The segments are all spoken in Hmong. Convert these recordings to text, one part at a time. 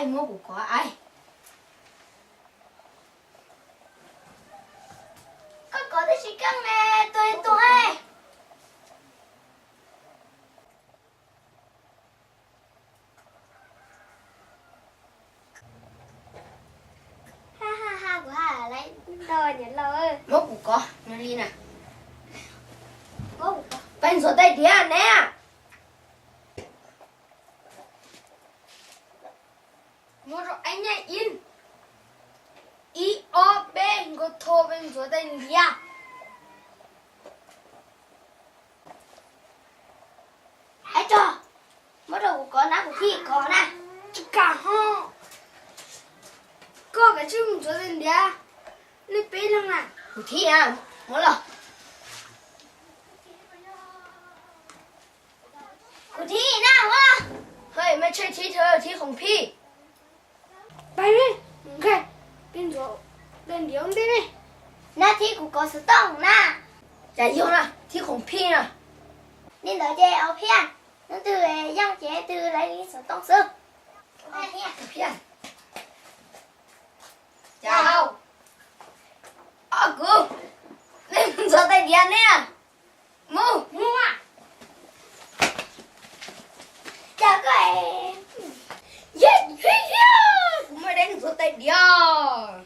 Muab kuv kov ai. Koj kov twb tsis keej ne, tus tus. Ha ha ha, kuv ha lawm ntau niam laus. Muab kuv kov li na. Peb ntxuav tais diav ne. Muab rau ib nyaj ib, ib ob peb, nkaus thau peb ntxuav tais diav. Hais tso, muab rau kuv kov na, kuv thiaj kov na. Tsis kam ho. Koj kav tsij mus ntxuav tais diav, nej peb leeg na. Kuv thib, muab los. Kuv thib na, muab los. Hej, mej tshem thib, thib khoom phij. Pab, peb ntxuav tais diav ua ntej ne. Nab thib kuv kov xov tooj na. Cas yog na, thib khoom phij na. Li ntawd ces ua phiaj, hnub twg yeej ces twg lawv li xov tooj xwb. Cas, ob kuv, nej ntxuav tais diav ne. Mus, mus. Cas koj, kuv muaj dab ntxuav tais diav.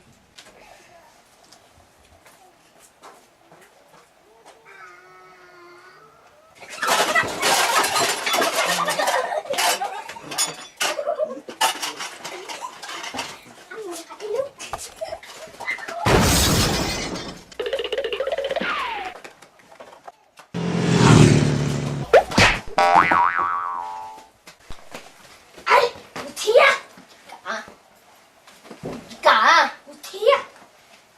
Kuv thiab. Kam, kuv thiab.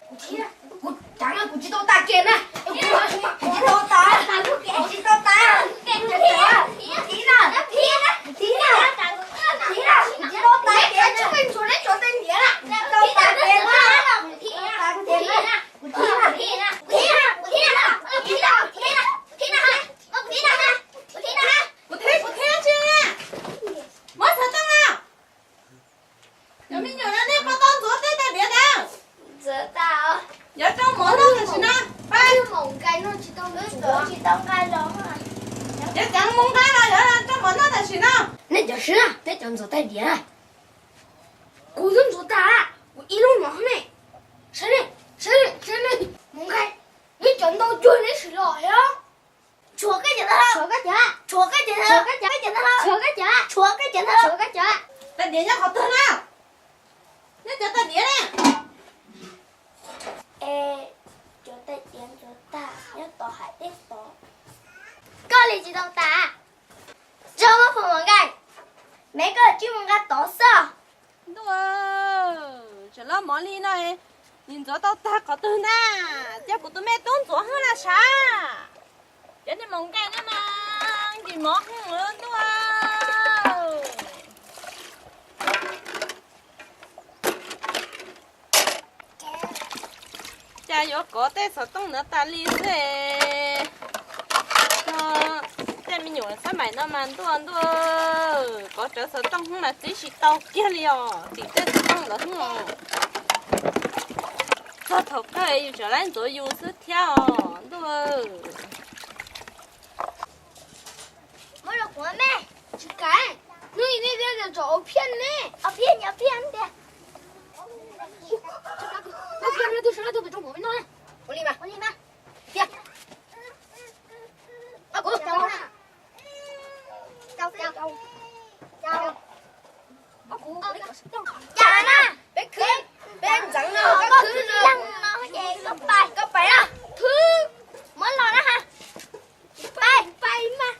Kuv thiab, kuv tseem, kuv tsis tau tas kiag na. Kuv tsis tau tas, kuv tsis tau tas. Kuv thiab na, kuv thiab na, kuv thiab na, kuv tsis tau tas kiag na. Kuv tsis tau tas kiag na. Kuv thiab na, kuv thiab na, kuv thiab na, kuv thiab na, kuv thiab na, kuv thiab na, kuv thiab na, kuv thiab na, kuv thiab na, kuv thiab na. Kuv thiab, kuv thiab tsis muab xov tooj na. Cov me nyuam no nej puas tau ntxuav tej tais diav ntawd? Ntxuav tas. Yuav coj mus noj tam sim no. Pab, yuav coj mus nqa los yuav coj mus noj tam sim no. Nej cov swb, nej cov ntxuav tais diav. Kuv twb ntxuav tas, kuv ib lub no ne. Saib ne, saib ne, saib ne. Mus nqa, nej cov ntau cuag neb sim los thiab. Tshuav koj cov ntawd, tshuav koj cov, tshuav koj cov ntawd, tshuav koj cov ntawd, tshuav koj cov ntawd, tshuav koj cov. Tais diav nyob qhov twg na? Nyob cov tais diav ne. Es cov tais diav ntxuav tag nyob tod hais teb tod. Koj li tsis tau tas. Zoo muab foom mov nqa, me koj tsij mus nqa tod xwb. Ntuj, tseem loj mov li no, nws ntxuav tau tag qhov twg na? Coj kuv tus me tub ntxuav hwj na sav. Cov niag maum nqaij no mas nkim mov hwj ntuj. Cas yuav kov tej xov tooj ntawd tas li xwb. No, tej me nyuam xab maim no mas ntuj ntuj, kov rawv xov tooj hnub mas txib tsis tau kiag li os, tim tej xov tooj ntawd hnub os. Txog thaum kawg yus tseem laib ntxuav yus xwb thiab os ntuj. Muab rau kuv me. Tsis kam. Hnub i nej thiaj tsom ua phiaj ne. Ua phiaj, ua phiaj tiag. Ua phiaj no twg sawv los twg pem rau mov me no. Ua li mas, ua li mas. Tiag. Ob kuv. Cas na, peb khwv, peb ntxeev no, koj khwv no, koj pais na, khwv, muab los na ha. Pais, pais mas.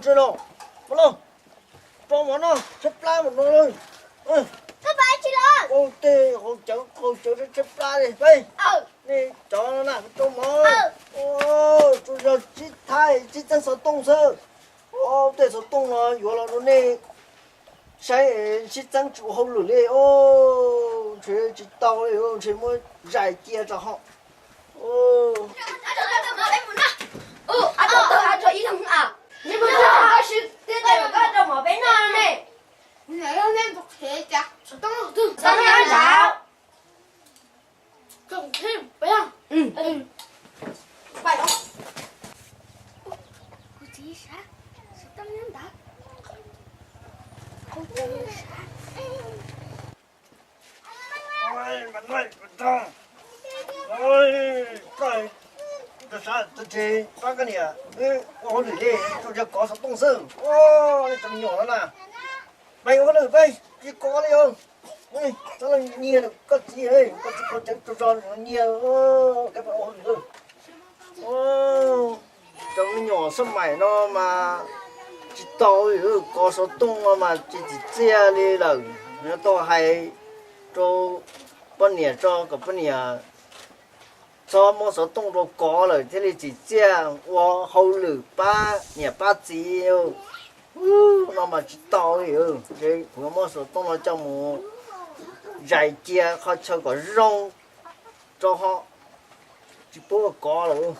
Tsis los, mus los, rau mov no tshaib plab mus no. Ua tej haus cawv haus cawv tshaib plab li peb. Nej cov no na rau mov, tsuas yog sib thaij sib txeeb xov tooj xwb. Ua tej xov tooj no yuav los rau nej saib, sib txeeb tsis ua hauj lwm li, ntshe tsis tau li, ntshe muab zais cia rau hauv. Koj, koj sab tsis pab koj niam ua hauj lwm li, tsuas yog kov xov tooj xwb. Ua li cov me nyuam no na, peb ua hauj lwm peb tsis kov li os. Txhob los nyiag koj txiv, koj txiv kov cawv tsaug zog nyiag peb ua hauj lwm. Cov me nyuam xab maim no mas tsis tau li, kov xov tooj no mas tsis tsim txiaj li lawm. Yuav tau hais rau poj niam tso kom poj niam txhob muab xov tooj rau kov lawm thiaj li tsim txiaj ua hauj lwm pab niam pab txiv. No mas tsis tau li, kuv yuav muab xov tooj no coj mus zais cia qhov chaw kom zoo rau hauv, tsis pub kov lawm.